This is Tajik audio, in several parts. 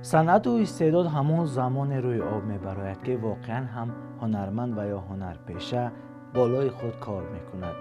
Санъату истеъдод ҳамон замоне рӯи об мебарояд, ки воқеан ҳам ҳунарманд ва ё ҳунарпеша болои худ кор мекунад.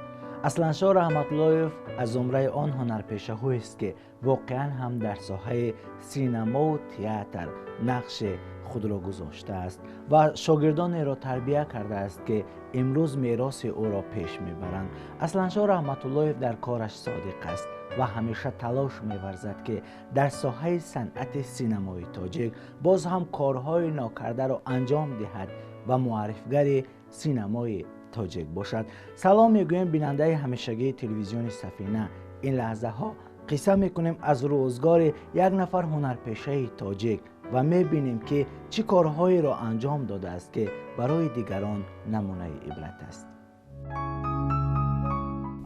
Асланшоҳ Раҳматуллоев аз зумраи он ҳунарпешаҳоест, ки воқеан ҳам дар соҳаи синамову театр нақши худро гузоштааст ва шогирдонеро тарбия кардааст, ки имрӯз мероси ӯро пеш мебаранд. Асланшоҳ Раҳматуллоев дар кораш содиқ аст ва ҳамеша талош меварзад, ки дар соҳаи санъати синамои тоҷик боз ҳам корҳои нокардаро анҷом диҳад ва муаррифгари синамои тоҷик бошад. Салом мегӯем бинандаи ҳамешагии телевизиони Сафина. Ин лаҳзаҳо қисса мекунем аз рӯзгори як нафар ҳунарпешаи тоҷик ва мебинем, ки чӣ корҳоеро анҷом додааст, ки барои дигарон намунаи ибрат аст.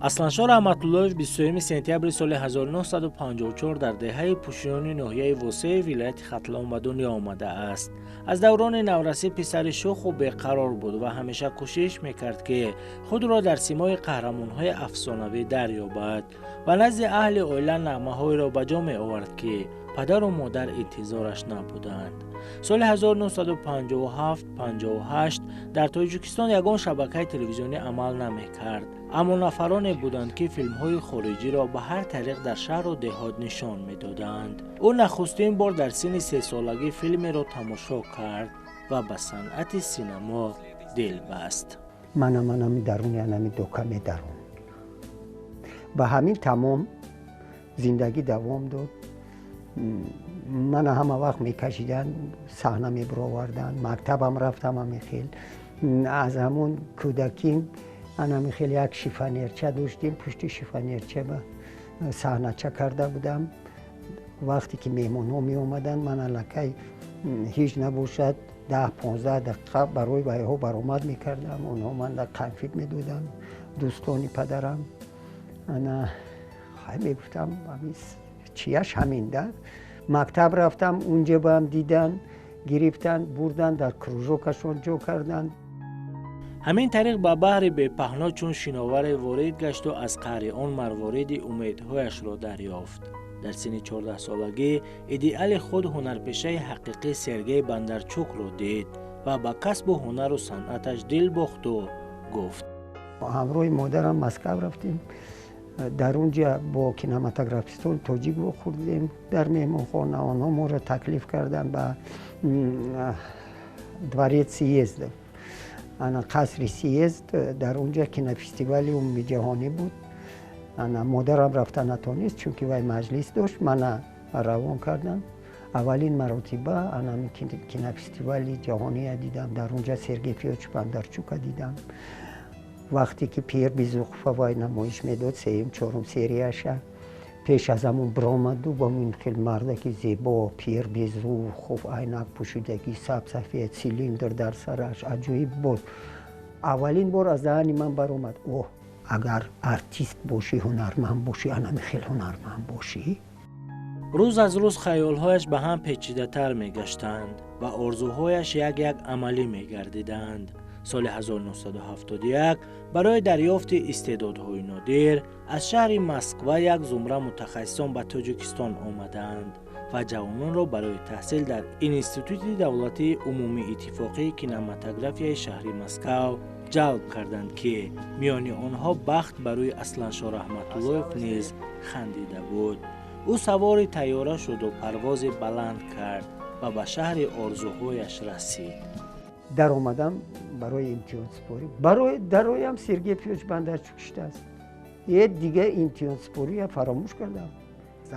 Асланшоҳ Раҳматуллоев 23 сентябри соли 1954 дар деҳаи Пушиёни ноҳияи Восеи вилояти Хатлон ба дунё омадааст. Аз даврони наврасӣ писари шӯху беқарор буд ва ҳамеша кӯшиш мекард, ки худро дар симои қаҳрамонҳои афсонавӣ дарёбад ва назди аҳли оила нағмаҳоеро ба ҷо меовард, ки падару модар интизораш набуданд. Соли 1957-58 дар Тоҷикистон ягон шабакаи телевизионӣ амал намекард, аммо нафароне буданд, ки филмҳои хориҷиро ба ҳар тариқ дар шаҳру деҳот нишон медоданд. Ӯ нахустин бор дар синни 3-солагӣ филмеро тамошо кард ва ба санъати синамо дил баст. Манам даруни анами дока медарон. Ба ҳамин тамом зиндагӣ давом дод. Мана ҳама вақт мекашиданд, саҳна мебуроварданд, мактабам рафтам ҳами хел. Аз ҳамон кӯдаким анами хел як шифонерча доштем, пушти шифонерча ба саҳнача карда будам. Вақте ки меҳмонҳо меомаданд, ман аллакай ҳеҷ набошад 10-15 дақиқа барои вайҳо баромад мекардам. Онҳо манда конфет медоданд, дӯстони падарам. Ана хай мегуфтам, чияш ҳамин да. Мактаб рафтам, унҷа баам дидан, гирифтан, бурдан, дар кружокашон ҷо карданд. Ҳамин тариқ ба баҳри бепаҳно чун шиноваре ворид гашту аз қаъри он марвориди умедҳояшро дарёфт. Дар синни 14-солагӣ идеали худ ҳунарпешаи ҳақиқӣ Сергей Бондарчукро дид ва ба касбу ҳунару санъаташ дил бохту гуфт: Ҳамроҳи модарам Москав рафтем. Дар он ҷа бо кинематографистони тоҷик вохӯрдем дар меҳмонхона. Онҳо моро таклиф карданд ба дворец съездов, ана қасри съезд. Дар он ҷа кинофестивали умумиҷаҳонӣ буд. Ана модарам рафта натонист, чунки вай маҷлис дошт, мана равон карданд. Аввалин маротиба анами кинофестивали ҷаҳония дидам. Дар он ҷа Сергей Фёдорович Бондарчука дидам. Вақте ки Пьер Безухова вай намоиш медод, сеюм чорум серияша, пеш аз ҳамон биромаду ба ин хел мардаки зебо Пьер Безухов, айнак пӯшидагӣ, сабсафед, цилиндр дар сараш, аҷоиб буд. Аввалин бор аз даҳани ман баромад: оҳ, агар артист бошӣ, ҳунарманд бошӣ, анами хел ҳунарманд бошӣ. Рӯз аз рӯз хаёлҳояш ба ҳам печидатар мегаштанд ва орзуҳояш як-як амалӣ мегардиданд. Соли 1971 барои дарёфти истеъдодҳои нодир аз шаҳри Москва як зумра мутахассисон ба Тоҷикистон омаданд ва ҷавононро барои таҳсил дар Институти давлатии умумииттифоқии кинематографияи шаҳри Москав ҷалб карданд, ки миёни онҳо бахт барои Асланшоҳ Раҳматуллоев низ хандида буд. Ӯ савори тайёра шуду парвози баланд кард ва ба шаҳри орзуҳояш расид. Даромадам барои имтиҳонсупорӣ. Барои дароям Сергей Фёдорович Бондарчук шидааст. Е дига имтиҳонсупория фаромӯш кардам.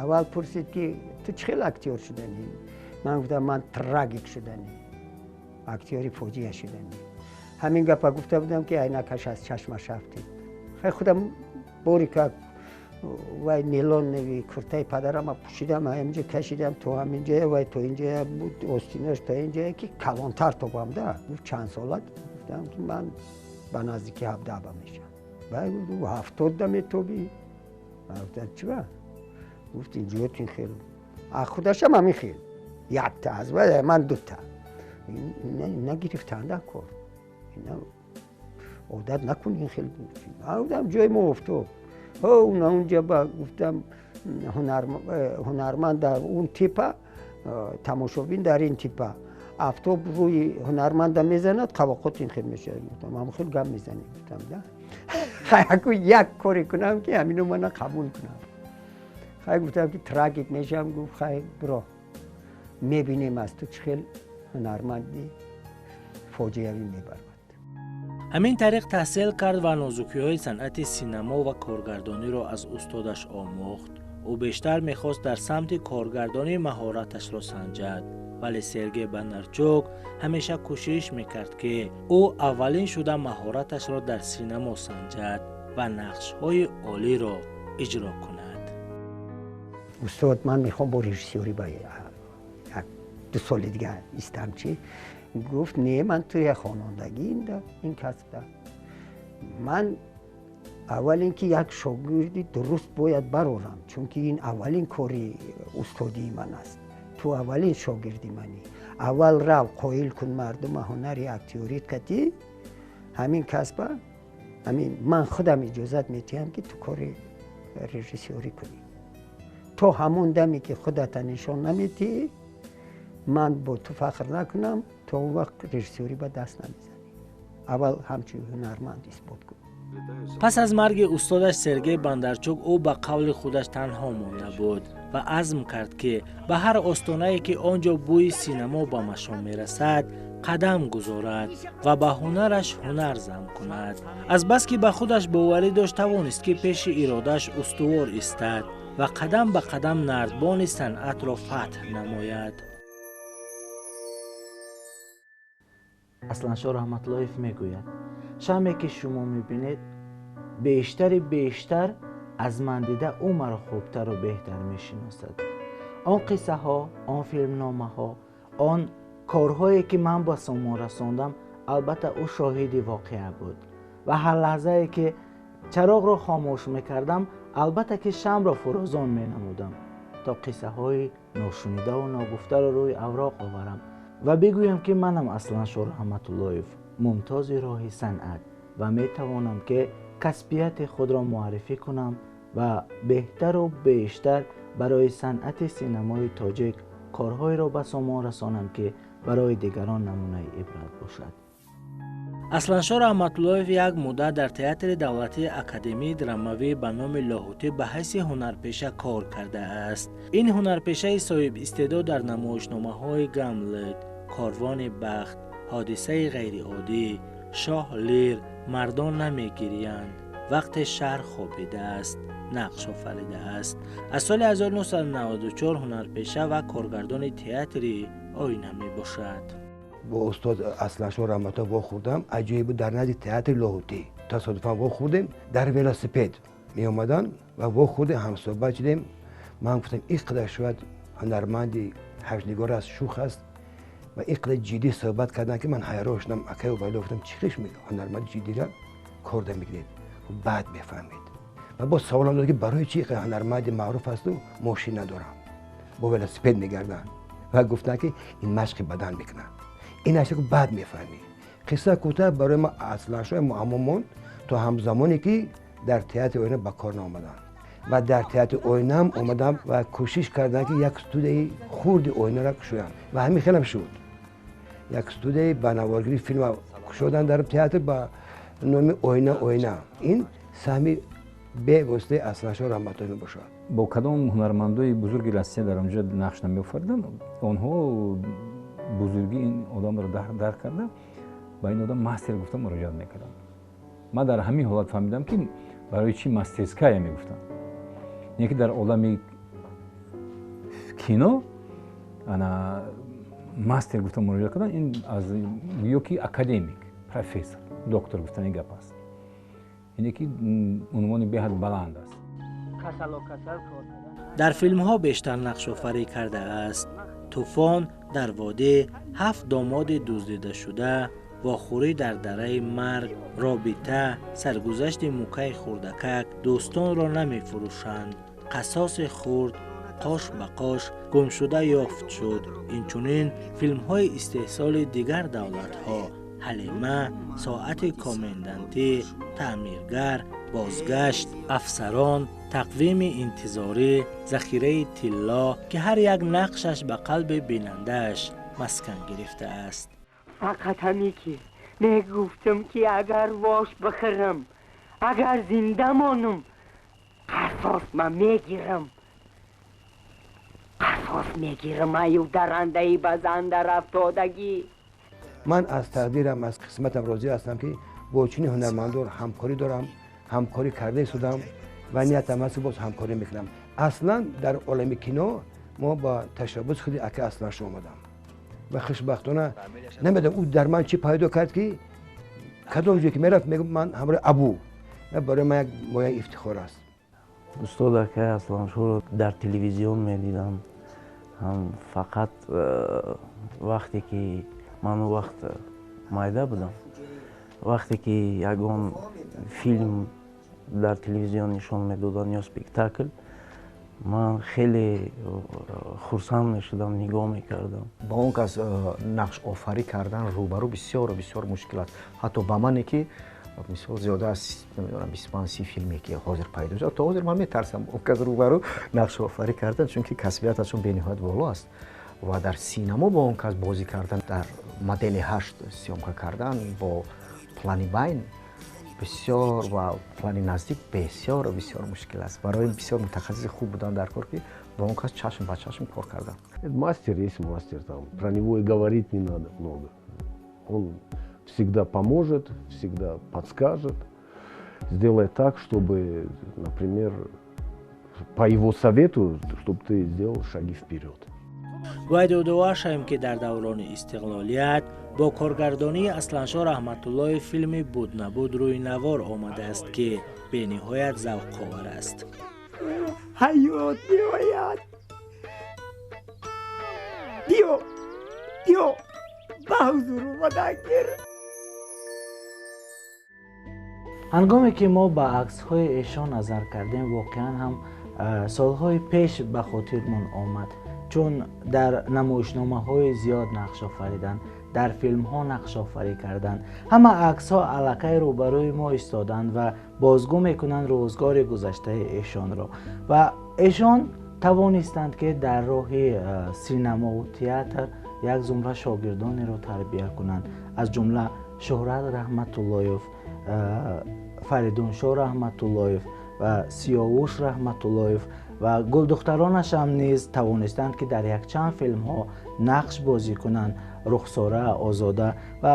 Аввал пурсид, ки ту чӣ хел актёр шуданӣ? Ман гуфтам, ман трагик шуданӣ, актёри фоҷиа шуданӣ. Ҳамин гапа гуфта будам, ки айнакаш аз чашмаш афтид. Хай худам бори как вай нейлоновый куртаи падарама пӯшидам, ҳаминҷа кашидам то ҳаминҷая, вай то инҷая буд, остинаш то инҷая, ки калонтар тобам да. Гуфт: «Чанд солат?» Гуфтам, ки ман ба наздики 17 ба мешавам. Вай гуфт: «70-да метобӣ». Ман гуфтам: «Чиба?» Гуфт: «Инҷоятин хел». А худашам ҳамин хел якта аз вай ман дута нагирифтанда кор, одат накун ин хел. Ман гуфтам: «Ҷои мо офтоб на унҷа». Ба гуфтам, ҳунарманд дар он типа Тамошобин дар ин типа офтоб рӯи ҳунарманда мезанад, қавоқот ин хел мешавад. Гуфтам, ҳам хел гап мезанем, гуфтам, да. Хай, аку як коре кунам, ки ҳамино мана қабул кунам. Хай, гуфтам, ки трагик мешавам. Гуфт, хай, биро, мебинем, аз ту чӣ хел ҳунарманди фоҷиавӣ мебарад. Ҳамин тариқ таҳсил кард ва нозукиҳои санъати синамо ва коргардониро аз устодаш омӯхт. Ӯ бештар мехост дар самти коргардонӣ маҳораташро санҷад, вале Сергей Бондарчук ҳамеша кӯшиш мекард, ки ӯ аввалин шуда маҳораташро дар синамо санҷад ва нақшҳои олиро иҷро кунад. Устод, ман мехоҳам бо режиссёрӣ ба як ду соли дигар истам. Чӣ гуфт? Не, ман туя хонандагӣ ин касбда ман аввал ин ки як шогирди дуруст бояд барорам, чунки ин аввалин кори устодии ман аст. Ту аввалин шогирди манӣ. Аввал рав, қоил кун мардума ҳунари актёрит катӣ ҳамин касба. Ҳамин ман худам иҷозат метиҳам, ки ту кори режиссёрӣ кунӣ. То ҳамон даме ки худата нишон наметиҳӣ, ман бо ту фахр накунам, то он вақт режиссёрӣ ба даст намезанӣ. Аввал ҳамчун ҳунарманд исбот кун. Пас аз марги устодаш Сергей Бондарчук, ӯ ба қавли худаш танҳо монда буд ва азм кард, ки ба ҳар остонае, ки он ҷо бӯи синамо ба машом мерасад, қадам гузорад ва ба ҳунараш ҳунар зам кунад. Азбаски ба худаш боварӣ дошт, тавонист, ки пеши иродааш устувор истад ва қадам ба қадам нардбони санъатро фатҳ намояд. Асланшоҳ Раҳматуллоев мегӯяд, шаме ки шумо мебинед, бештари бештар аз ман дида ӯ маро хубтару беҳтар мешиносад. Он қиссаҳо, он филмномаҳо, он корҳое ки ман ба сомон расондам, албатта ӯ шоҳиди воқеа буд ва ҳар лаҳзае ки чароғро хомӯш мекардам, албатта ки шамро фурӯзон менамудам, то қиссаҳои ношунидаву ногуфтаро рӯи авроқ оварам ва бигӯям, ки манам Асланшоҳ Раҳматуллоев, мумтози роҳи санъат, ва метавонам, ки касбияти худро муаррифӣ кунам ва беҳтару бештар барои санъати синамои тоҷик корҳоеро ба сомон расонам, ки барои дигарон намунаи ибрат бошад. Асланшоҳ Раҳматуллоев як муддат дар Театри давлатии академии драмавӣ ба номи Лоҳутӣ ба ҳайси ҳунарпеша кор кардааст. Ин ҳунарпешаи соҳибистеъдод дар намоишномаҳои Гамлет, Корвони бахт, Ҳодисаи ғайриоддӣ, Шоҳ Лир, Мардон намегириянд, Вақте шаҳр хобидааст нақш офаридааст. Аз соли 1994 ҳунарпеша ва коргардони театри Оина мебошад. Бо устод Асланшоҳ Раҳматуллоев вохӯрдам. Аҷоиб буд, дар назди театри Лоҳутӣ тасодуфан вохӯрдем. Дар велосипед меомаданд ва вохӯрдем, ҳамсӯҳбат шудем. Ман гуфтам, ин қадар шояд ҳунарманди ҳаҷнигор аст, шӯх аст ва ин қадар ҷиддӣ суҳбат карданд, ки ман ҳайрон шудам. Акаю вайло, гуфтам, чӣ хеш ҳунарманди ҷиддиро корда мегиред? Баъд мефаҳмед. Ва боз саволам дод, ки барои чӣ ҳунарманди маъруф асту мошин надорам, бо велосипед мегарданд? Ва гуфтанд, ки ин машқи бадан мекунад. Ин аст, ки баъд мефаҳмӣ. Қисса кӯтоҳ, барои ма Асланшоҳ муаммо монд то ҳамзамоне ки дар театри Оина ба кор наомаданд ва дар театри Оинаам омадам ва кӯшиш кардам, ки як студияи хурди Оинаро кушоям ва ҳамин хелам шуд. Як студияи ба наворгирии филм кушоданд дар театр ба номи Оина. Оина ин саҳми бевоситаи Асланшоҳ Раҳматуллоев мебошад. Бо кадом ҳунармандои бузурги Россия дар онҷо нақш намеофариданд, онҳо бузургии ин одамро дарк карда, ба ин одам мастер гуфта муроҷиат мекарданд. Ман дар ҳамин ҳолат фаҳмидам, ки барои чӣ мастерская мегуфтанд. Не ки дар олами кино ана мастер гуфта муроҷиат кардан, ин аз ё ки академик, профессор, доктор гуфтани гап аст, ине ки унвони беҳад баланд аст. Дар филмҳо бештар нақшофарӣ кардааст: Тӯфон дар водӣ, Ҳафт домоди дуздидашуда, Вохӯрӣ дар дараи марг, Робита, Саргузашти мукаи хурдакак, Дӯстонро намефурӯшанд, Қассоси хурд, Қош ба қош, Гумшуда ёфт шуд. Инчунин филмҳои истеҳсоли дигар давлатҳо: Ҳалима, Соати комендантӣ, Таъмиргар, Бозгашт, Афсарон, Тақвими интизорӣ, захираи тилло, ки ҳар як нақшаш ба қалби бинандааш маскан гирифтааст. Фақат ҳаме ки мегуфтам, ки агар вош бихӯрам, агар зинда монам, қасос ман мегирам, қасос мегирам аю дарандаи ба зан дарафтодагӣ. Ман аз тақдирам, аз қисматам розӣ ҳастам, ки бо чунин ҳунармандон ҳамкорӣ дорам, ҳамкорӣ карда истодам ва ниятам ҳаст, боз ҳамкорӣ мекунам. Аслан дар олами кино мо ба ташаббуси худи ака Асланшо омадам ва хушбахтона намедонам, ӯ дар ман чӣ пайдо кард, ки кадом ҷое ки мерафт, мегуфт: «Ман ҳамроҳи Абу». Барои ман як мояи ифтихор аст. Устод акай Асланшоро дар телевизион медидам ҳам, фақат вақте ки ман он вақт майда будам, вақте ки ягон филм дар телевизион нишон медоданд ё спектакл, ман хеле хурсанд мешудам, нигоҳ мекардам. Ба он кас нақшофарӣ кардан рӯбарӯ бисёру бисёр мушкил аст. Ҳатто ба мане, ки мисол зиёда аз, намедонам, 25-30 филме ки ҳозир пайдо шуд, то ҳозир ман метарсам он кас рӯбарӯ нақшофарӣ кардан, чунки касбияташон бениҳоят боло аст. Ва дар синамо бо он кас бозӣ кардан, дар модели 8 съёмка кардан бо плани байн бисёр ва плани наздик бисёру бисёр мушкил аст. Барои бисёр мутахассиси хуб будан дар кор, ки бо он кас чашм ба чашм кор кардан. Мастер есть мастер, там про него и говорить не надо много. Он всегда поможет, всегда подскажет, сделает так, чтобы, например, по его совету, чтобы ты сделал шаги вперед. Бояд ёдовар шавем, ки дар даврони истиқлолият бо коргардонии Асланшоҳ Раҳматуллоев филми «Буд набуд» рӯи навор омадааст, ки бениҳоят завқовар аст. Ҳаёт меояд, биё, биё, ба ҳузур омада гир. Ҳангоме ки мо ба аксҳои эшон назар кардем, воқеан ҳам солҳои пеш ба хотирмон омад, чун дар намоишномаҳои зиёд нақш офариданд, дар филмҳо нақшофарӣ карданд. Ҳама аксҳо аллакай рӯбарӯи мо истоданд ва бозгӯ мекунанд рӯзгори гузаштаи эшонро. Ва эшон тавонистанд, ки дар роҳи синамову театр як зумра шогирдонеро тарбия кунанд, аз ҷумла Шӯҳрат Раҳматуллоев, Фаридуншоҳ Раҳматуллоев ва Сиёвуш Раҳматуллоев, ва гулдухтаронашам низ тавонистанд, ки дар якчанд филмҳо нақш бозӣ кунанд: Рухсора, Озода. Ва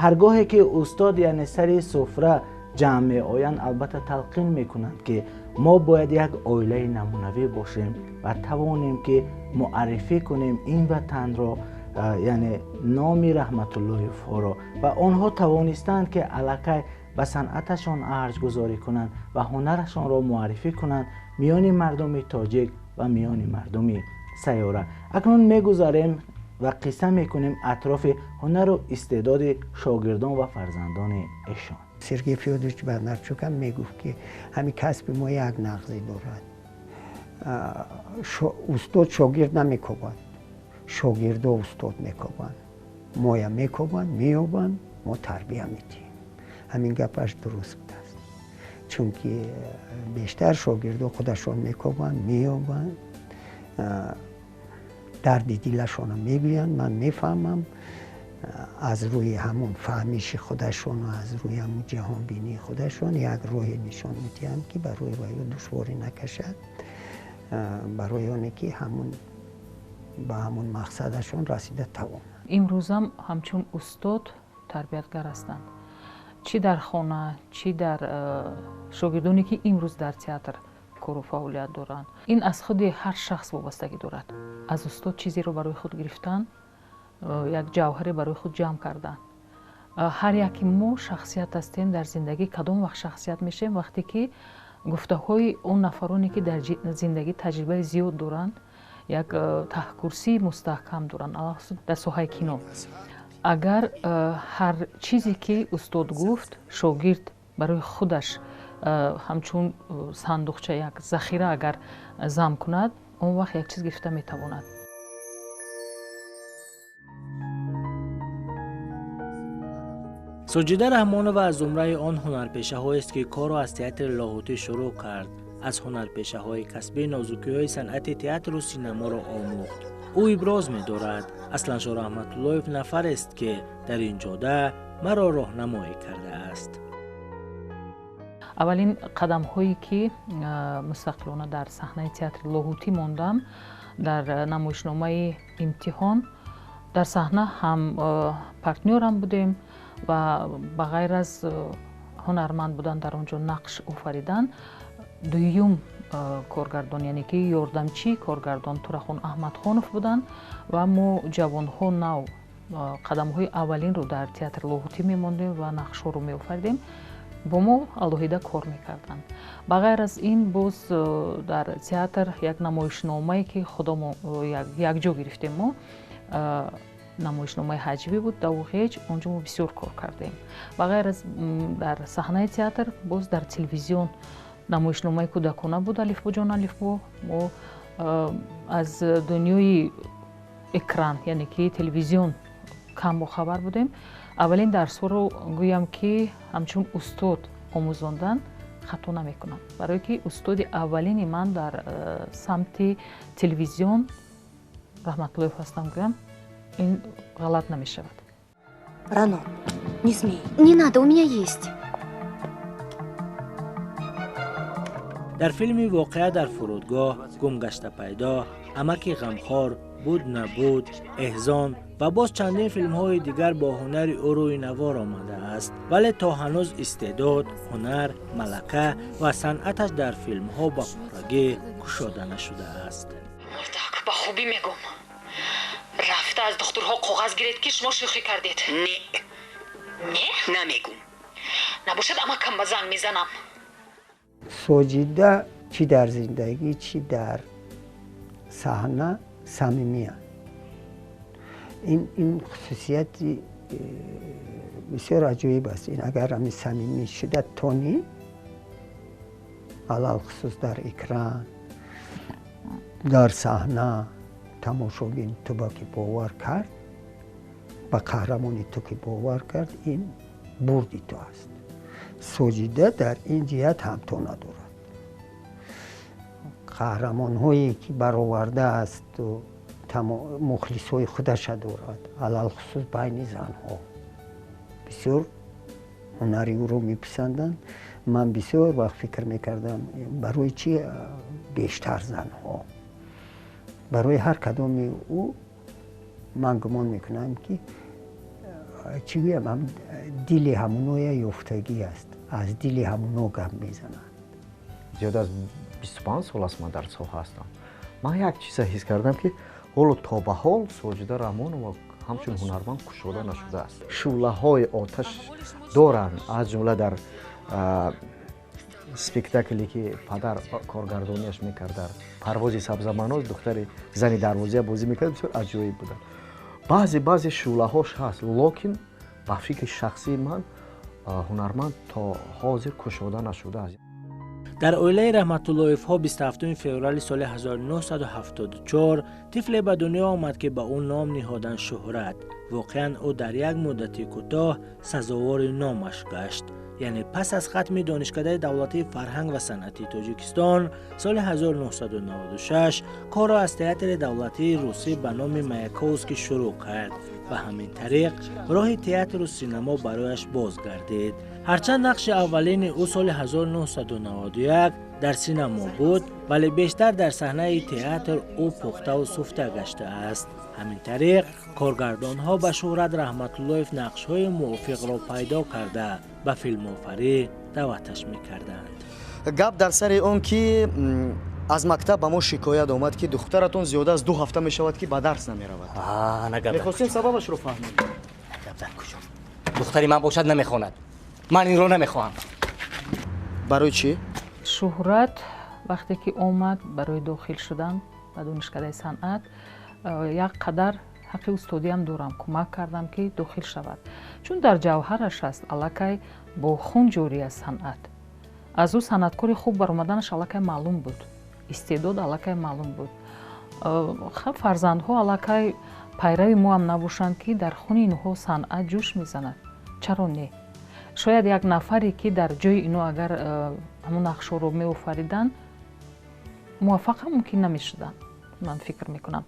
ҳаргоҳе ки устод, яъне сари суфра ҷамъ меоянд, албатта талқин мекунанд, ки мо бояд як оилаи намунавӣ бошем ва тавонем, ки муаррифӣ кунем ин ватанро, яъне номи Раҳматуллоевҳоро. Ва онҳо тавонистанд, ки аллакай ба санъаташон арҷгузорӣ кунанд ва ҳунарашонро муаррифӣ кунанд миёни мардуми тоҷик ва миёни мардуми сайёра. Акнун мегузарем ва қисса мекунем атрофи ҳунару истеъдоди шогирдон ва фарзандони эшон. Сергей Фёдорович Бондарчукам мегуфт, ки ҳамин касби мо як нағзе дорад: устод шогирд намекобад, шогирдо устод мекобанд, моя мекобанд, меёбанд, мо тарбия медиҳем. Ҳамин гапаш дуруст будааст, чунки бештар шогирдо худашон мекобанд, меёбанд, дарди дилашонро мегӯянд, ман мефаҳмам. Аз рӯи ҳамон фаҳмиши худашону аз рӯи ҳамон ҷаҳонбинии худашон як роҳе нишон медиҳанд, ки барои ваё душворӣ накашад, барои оне ки ҳамун ба ҳамон мақсадашон расида тавонанд. Имрӯзам ҳамчун устод тарбиятгар ҳастанд, чӣ дар хона, чӣ дар шогирдоне, ки имрӯз дар театр кору фаъолият доранд. Ин аз худи ҳар шахс вобастагӣ дорад. Аз устод чизеро барои худ гирифтан, як ҷавҳаре барои худ ҷамъ кардан. Ҳар яки мо шахсият ҳастем дар зиндагӣ. Кадом вақт шахсият мешавем? Вақте ки гуфтаҳои он нафароне, ки дар зиндагӣ таҷрибаи зиёд доранд, як таҳкурсии мустаҳкам доранд, алахусус дар соҳаи кино. Агар ҳар чизе, ки устод гуфт, шогирд барои худаш ҳамчун сандуқча, як захира агар зам кунад, он вақт як чиз гирифта метавонад. Соҷида Раҳмонова аз зумраи он ҳунарпешаҳоест, ки корро аз театри Лоҳутӣ шурӯъ кард. Аз ҳунарпешаҳои касбӣ нозукиҳои санъати театру синаморо омӯхт. Ӯ иброз медорад: Асланшоҳ Раҳматуллоев нафарест, ки дар ин ҷода маро роҳнамоӣ кардааст. Аввалин қадамҳое ки мустақилона дар саҳнаи театри Лоҳутӣ мондам, дар намоишномаи «Имтиҳон» дар саҳна ҳам партнёрам будем ва ба ғайр аз ҳунарманд будан дар он ҷо нақш офаридан, дуюм коргардон, яъне ки ёрдамчии коргардон Турахон Аҳмадхонов буданд ва мо ҷавонҳо нав қадамҳои аввалинро дар театри Лоҳутӣ мемондем ва нақшҳоро меофаридем, бо мо алоҳида кор мекарданд. Ба ғайр аз ин боз дар театр як намоишномае ки худомо якҷо гирифтем, мо намоишномаи ҳаҷвӣ буд, «Давғеҷ», он ҷо мо бисёр кор кардем. Ба ғайр аз дар саҳнаи театр боз дар телевизион намоишномаи кӯдакона буд, «Алифбоҷон алифбо». Мо аз дунёи экран, яъне ки телевизион, кам бохабар будем. Аввалин дарсҳоро гӯям ки ҳамчун устод омӯзондан хато намекунам, барое ки устоди аввалини ман дар самти телевизион Раҳматуллоев ҳастам гӯям, ин ғалат намешавад. Рано, не смей. Не надо, у меня есть. Дар филми «Воқеа дар фурудгоҳ», «Гумгашта пайдо», «Амаки ғамхор», «Буд набуд», «Эҳзон» ва боз чандин филмҳои дигар бо ҳунари ӯ рӯи навор омадааст, вале то ҳанӯз истеъдод, ҳунар, малака ва санъаташ дар филмҳо ба пуррагӣ кушода нашудааст. Мурдак, ба хубӣ мегӯм, рафта аз духтурҳо коғаз гиред, ки шумо шӯхӣ кардед. Не. Не? Намегӯм. Набошад, амакам ба занг мезанам. Соҷида чӣ дар зиндагӣ, чӣ дар саҳна самимиянд. Ин хусусияти бисёр аҷоиб аст. Ин агар ҳамин самимӣ шуда тонӣ, алалхусус дар экран, дар саҳна, тамошобин ту ба ки бовар кард, ба қаҳрамони ту ки бовар кард, ин бурди ту аст. Соҷида дар ин ҷиҳат ҳамто надорад. Қаҳрамонҳое ки баровардаасту мухлисҳои худаша дорад, алалхусус байни занҳо бисёр ҳунари ӯро меписанданд. Ман бисёр вақт фикр мекардам, барои чи бештар занҳо. Барои ҳар кадоми ӯ ман гумон мекунам, ки чӣ гӯям, дили ҳамуноя ёфтагӣ аст, аз дили ҳамуно гап мезанад. Зиёда аз 25 сол аст ман дар соҳа ҳастам. Ман як чиза ҳис кардам, ки ҳоло то ба ҳол Соҷида Раҳмонова ҳамчун ҳунарманд кушода нашудааст. Шӯълаҳои оташ доранд, аз ҷумла дар спектакле ки падар коргардониаш мекард, дар «Парвози сабзаманоз» духтари зани дарвозия бозӣ мекард, бисёр аҷоиб буданд. Баъзе баъзе шӯълаҳош ҳаст, лекин ба фикри шахсии ман ҳунарманд то ҳозир кушода нашудааст. Дар оилаи Раҳматуллоевҳо 27 феврали соли 1974 тифле ба дунё омад, ки ба ӯ ном ниҳоданд Шӯҳрат. Воқеан, ӯ дар як муддати кӯтоҳ сазовори номаш гашт, яъне пас аз хатми Донишкадаи давлатии фарҳанг ва санъати Тоҷикистон соли 1996 корро аз Театри давлатии русӣ ба номи Маяковский шурӯъ кард ва ҳамин тариқ роҳи театру синамо барояш боз гардид. Ҳарчанд нақши аввалини ӯ соли 1991 дар синамо буд, вале бештар дар саҳнаи театр ӯ пухтаву суфта гаштааст. Ҳамин тариқ коргардонҳо ба Шӯҳрат Раҳматуллоев нақшҳои мувофиқро пайдо карда, ба филмофарӣ даъваташ мекарданд. Гап дар сари он ки аз мактаб ба мо шикоят омад, ки духтаратон зиёда аз 2 ҳафта мешавад, ки ба дарс намеравад. Мехостем сабабашро фаҳмем. Гап дар куҷо? Духтари ман бошад, намехонад. Ман инро намехоҳам. Барои чӣ? Шӯҳрат вақте ки омад барои дохил шудан ба Донишкадаи санъат, як қадар ҳаққи устодиам дорам, кӯмак кардам, ки дохил шавад, чун дар ҷавҳараш аст, аллакай бо хун ҷорӣ аст санъат. Аз ӯ санъаткори хуб баромаданаш аллакай маълум буд, истеъдод аллакай маълум буд. Фарзандҳо аллакай пайрави моам набошанд, ки дар хуни инҳо санъат ҷӯш мезанад, чаро не? Шояд як нафаре, ки дар ҷои ино агар ҳамон нақшҳоро меофариданд. Муваффақ ҳам мумкин намешуданд, ман фикр мекунам.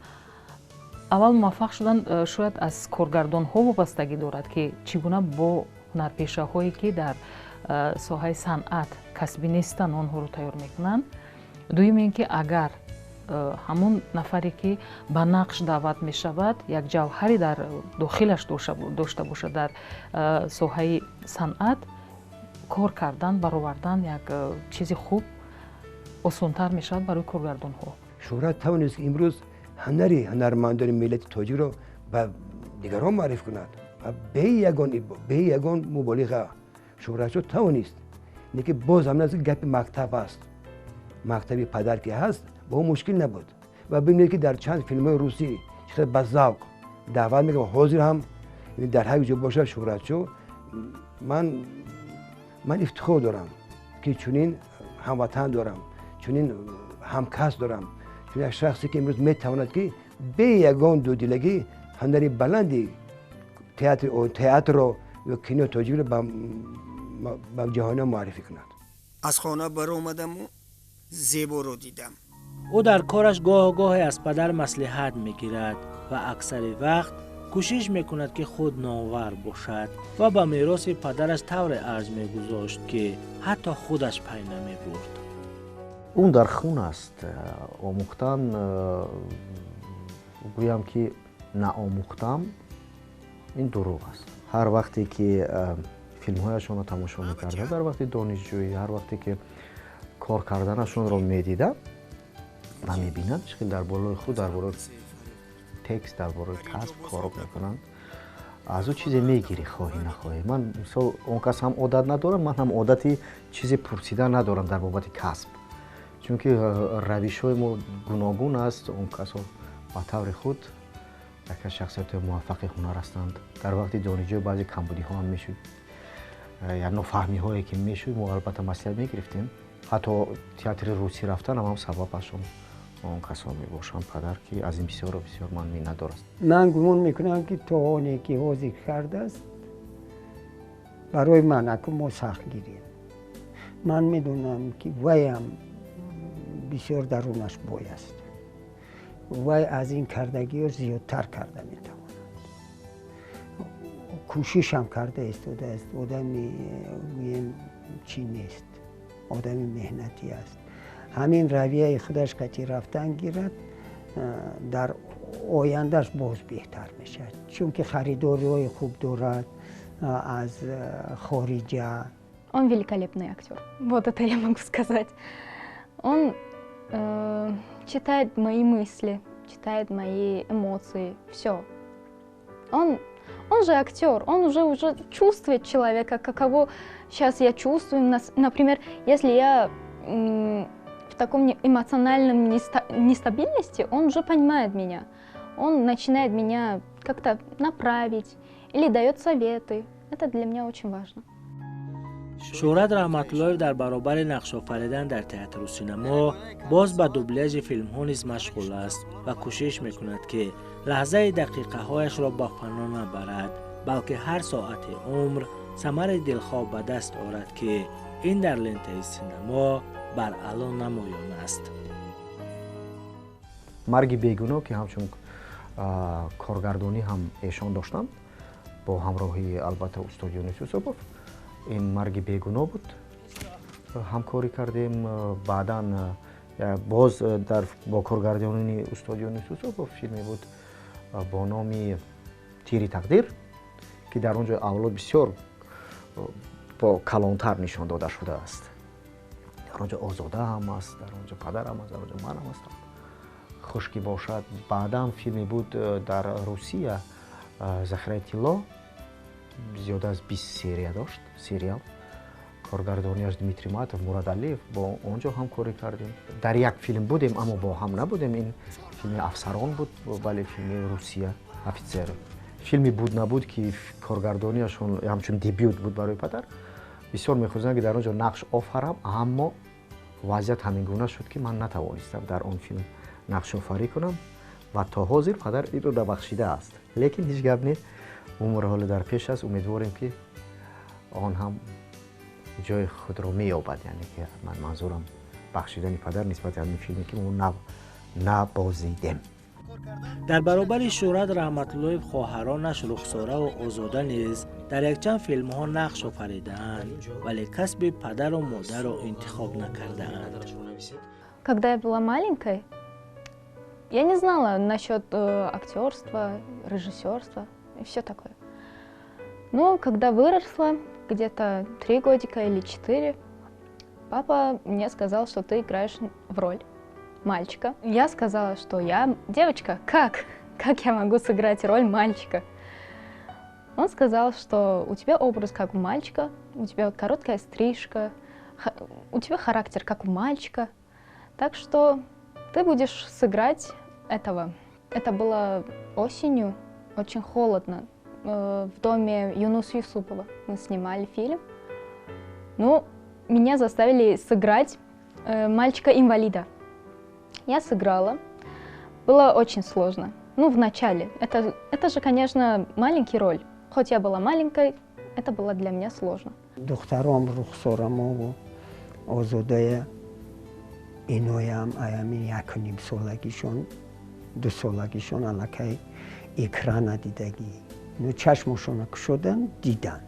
Аввал муваффақ шудан шояд аз коргардонҳо вобастагӣ дорад, ки чӣ гуна бо ҳунарпешаҳое, ки дар соҳаи санъат касбӣ нестанд, онҳоро тайёр мекунанд. Дуюм ин ки агар ҳамон нафаре, ки ба нақш даъват мешавад, як ҷавҳаре дар дохилаш дошта бошад, дар соҳаи санъат кор кардан, баровардан як чизи хуб осонтар мешавад барои коргардонҳо. Шӯҳрат тавонист, ки имрӯз ҳунари ҳунармандони миллати тоҷикро ба дигарон маъриф кунад ва бе ягон муболиға Шӯҳратшо тавонист. Лекин боз ҳам наст, гапи мактаб аст, мактаби падар ки ҳаст, ба ӯ мушкил набуд. Ва бибинед, ки дар чанд филмҳои русӣ чӣ қадр ба завқ даъват мекунад. Ҳозир ҳам дар ҳар ҷо бошад Шӯҳратшо, ман ифтихор дорам, ки чунин ҳамватан дорам, чунин ҳамкасб дорам, чун як шахсе, ки имрӯз метавонад, ки бе ягон дудилагӣ ҳунари баланди театрро ё кинои тоҷикро ба ҷаҳониён муаррифӣ кунад. Аз хона баромадаму Зеборо дидам. Ӯ дар кораш гоҳ-гоҳе аз падар маслиҳат мегирад ва аксари вақт кӯшиш мекунад, ки худ номвар бошад ва ба мероси падараш тавре арҷ мегузошт, ки ҳатто худаш пай намебурд. Он дар хун аст. Омӯхтан, гӯям, ки наомӯхтам, ин дурӯғ аст. Ҳар вақте ки филмҳояшонро тамошо мекардам дар вақти донишҷӯӣ, ҳар вақте ки кор карданашонро медидам ва мебинам, чӣ хел дар болои худ, дар болои текст, дар бораи касб кор мекунанд, аз ӯ чизе мегирӣ, хоҳӣ нахоҳӣ. Ман, мисол, он кас ҳам одат надорам, ман ҳам одати чизе пурсидан надорам дар бобати касб, чунки равишҳои мо гуногун аст. Он касо ба таври худ яке аз шахсиятҳои муваффақи ҳунар ҳастанд. Дар вақти донишҷӯӣ баъзе камбудиҳо ҳам мешуд, як нофаҳмиҳое ки мешуд, мо албатта маслиҳат мегирифтем. Ҳатто театри русӣ рафтанам ҳам сабабашон он касон мебошанд, падар, ки аз ин бисёру бисёр ман миннатдор астам. Ман гумон мекунам, ки то оне ки ҳозир кардааст, барои ман, аку мо сахт гирем, ман медонам, ки вайам бисёр дарунаш бой аст, вай аз ин кардагиҳо зиёдтар карда метавонад, кӯшишам карда истодааст. Одами, гӯем, чӣ нест, одами меҳнатӣ аст. Ҳамин равияи худаш қати рафтан гирад, дар ояндаш боз беҳтар мешавад, чунки харидориҳои хуб дорад аз хориҷа. Он великолепный актер, вот это я могу сказать. Он читает мои мысли, читает мои эмоции, все. Он же актер, он уже чувствует человека, каково сейчас я чувствую. Например, если я в таком эмоциональном нестабильности, он уже понимает меня. Он начинает меня как-то направить или дает советы. Это для меня очень важно. Шӯҳрат Раҳматуллоев дар баробари нақшофаридан дар театру синамо боз ба дубляжи филмҳо низ машғул аст ва кӯшиш мекунад, ки лаҳзаи дақиқаҳояшро ба фано набарад, балки ҳар соати умр самари дилхоҳ ба даст орад, ки ин дар лентаи синамо баръало намоён аст. Марги бегуноҳ, ки ҳамчун коргардонӣ ҳам эшон доштанд бо ҳамроҳии, албатта, устод Юнус Юсупов, ин Марги бегуноҳ буд, ҳамкорӣ кардем. Баъдан боз дар бо коргардонии устод Юнус Юсупов филме буд бо номи Тири тақдир, ки дар он ҷо авлод бисёр бо калонтар нишон дода шудааст. Дар он ҷо Озода ҳам аст, дар он ҷо падарам аст, дар он ҷо манам ҳастам. Хуш ки бошад. Баъдан филме буд дар Русия, Захираи тилло, зиёда аз 20 серия дошт сериал, коргардонияш Дмитрий Матов, Мурад Алиев, бо он ҷо ҳамкорӣ кардем. Дар як филм будем, аммо бо ҳам набудем. Ин филми Афсарон буд, бале, филми Русия, Офицеры. Филми Буд набуд, ки коргардонияшон ҳамчун дебют буд барои падар, бисёр мехостам, ки дар он ҷо нақш офарам, аммо вазъият ҳамин гуна шуд, ки ман натавонистам дар он филм нақшофарӣ кунам ва то ҳозир падар инро набахшидааст. Лекин ҳеҷ гап нест, умр ҳоло дар пеш аст, умедворем, ки он ҳам ҷои худро меёбад, яъне ки ман манзурам Бахшидани падар нисбати ҳамин филме ки мо набозидем. Дар баробари Шӯҳрат Раҳматуллоев хоҳаронаш Рухсораву Озода низ дар якчанд филмҳо нақш офаридаанд, вале касби падару модарро интихоб накардаанд. Когда я была маленькой, я не знала насчет актерства, режиссерства и все такое. Но когда выросла, где-то 3 годика или 4, папа мне сказал, что ты играешь в роль мальчика. Я сказала, что я девочка. Как? Как я могу сыграть роль мальчика? Он сказал, что у тебя образ как у мальчика, у тебя короткая стрижка, у тебя характер как у мальчика. Так что ты будешь сыграть этого. Это было осенью, очень холодно. В доме Юнуса Юсупова мы снимали фильм. Ну, меня заставили сыграть мальчика-инвалида. Я сыграла. Было очень сложно. Ну, в начале. Это же, конечно, маленький роль. Хоть я была маленькой, это было для меня сложно. Духтаром Рухсорамову Озодая иноям аями якуним солагишон, ду солагишон аллакай экрана дидагӣ. Ну, чашмошона кушодан, дидан.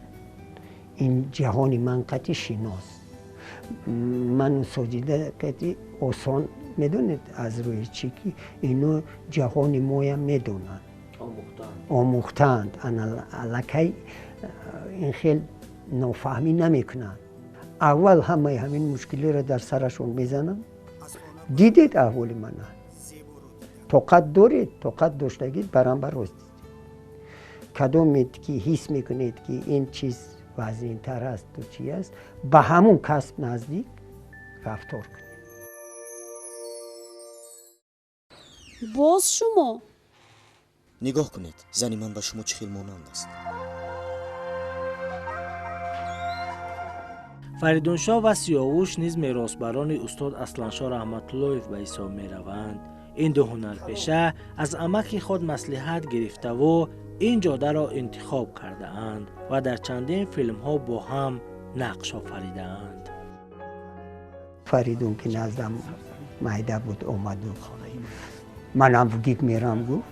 Ин ҷаҳони ман қати шинос. Ману Соҷида қати осон медонед аз рӯи чӣ ки ино ҷаҳони моям медонанд. Омӯхтаанд. Аллакай ин хел нофаҳмӣ намекунанд. Аввал ҳамаи ҳамин мушкилиро дар сарашон мезанам. Дидед аҳволи мана. Тоқат доред, тоқат доштагид, барамбар рост дидед. Кадомед ки ҳис мекунед ки ин чиз вазнинтар асту чи аст, ба ҳамун касб наздик рафтор кунед. Боз шумо? Нигоҳ кунед, зани ман ба шумо чӣ хел монанд аст. Фаридуншоҳ ва Сиёвуш низ меросбарони устод Асланшоҳ Раҳматуллоев ба ҳисоб мераванд. Ин ду ҳунарпеша аз амаки худ маслиҳат гирифтаву ин ҷодаро интихоб кардаанд ва дар чандин филмҳо бо ҳам нақш офаридаанд. Фаридун ки наздам майда буд омаду манам ВГИК мерам гуфт.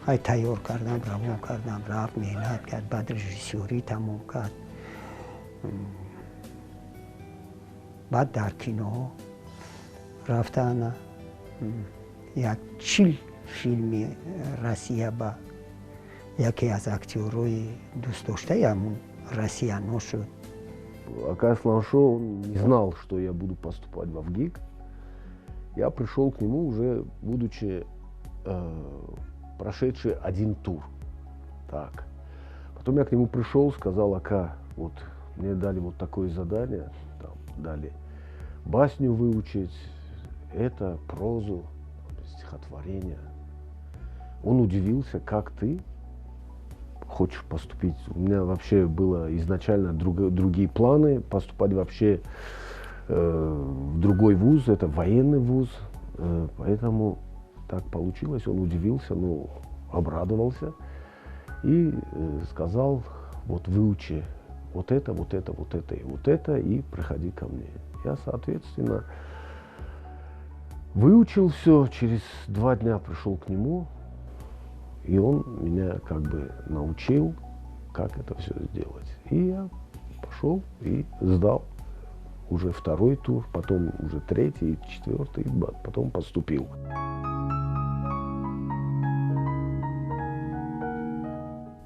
Ҳай тайёр кардам, равон кардам, рафт, меҳнат кард, баъд режиссёрӣ тамом кард. Баъд дар киноҳо рафтаана як 40 филми Россия ба яке аз актёрои дӯстдоштаи ҳамун россияно шуд. Ака Асланшо, он не знал, что я буду поступать во ВГИК. Я пришел к нему уже, будучи прошедший один тур. Так. Потом я к нему пришел, сказал: ака, вот мне дали вот такое задание, там, дали басню выучить, это, прозу, стихотворение. Он удивился, как ты хочешь поступить. У меня вообще было изначально другие планы, поступать вообще в другой вуз, это военный вуз, поэтому так получилось, он удивился, ну, обрадовался и сказал: вот выучи вот это, вот это, вот это и вот это, и приходи ко мне. Я, соответственно, выучил все, через 2 дня пришел к нему, и он меня как бы научил, как это все сделать. И я пошел и сдал уже 2-й тур, потом уже 3-й, 4-й, потом поступил.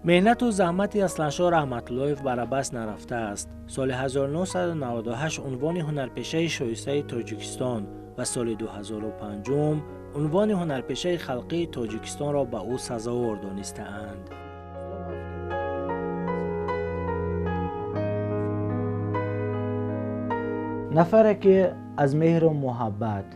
Меҳнату заҳмати Асланшоҳ Раҳматуллоев барабас нарафтааст. Соли 1998 унвони ҳунарпешаи шоистаи Тоҷикистон ва соли 2005 унвони ҳунарпешаи халқии Тоҷикистонро ба ӯ сазовор донистаанд. Нафаре ки аз меҳру муҳаббат,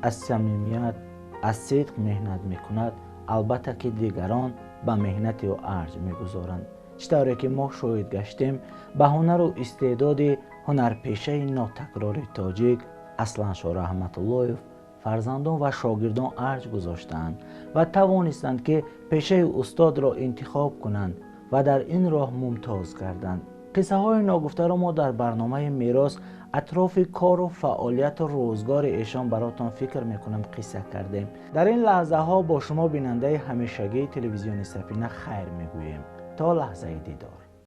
аз самимият, аз сидқ меҳнат мекунад, албатта ки дигарон ба меҳнати ӯ арҷ мегузоранд. Чӣ тавре ки мо шоҳид гаштем, ба ҳунару истеъдоди ҳунарпешаи нотакрори тоҷик Асланшоҳ Раҳматуллоев фарзандон ва шогирдон арҷ гузоштаанд ва тавонистанд ки пешаи устодро интихоб кунанд ва дар ин роҳ мумтоз гарданд. Қиссаҳои ногуфтаро мо дар барномаи мерос Атрофи кору фаъолияту рӯзгори эшон баротон фикр мекунам қисса кардем. Дар ин лаҳзаҳо бо шумо бинандаи ҳамешагии телевизиони Сафина хайр мегӯем. То лаҳзаи дидор.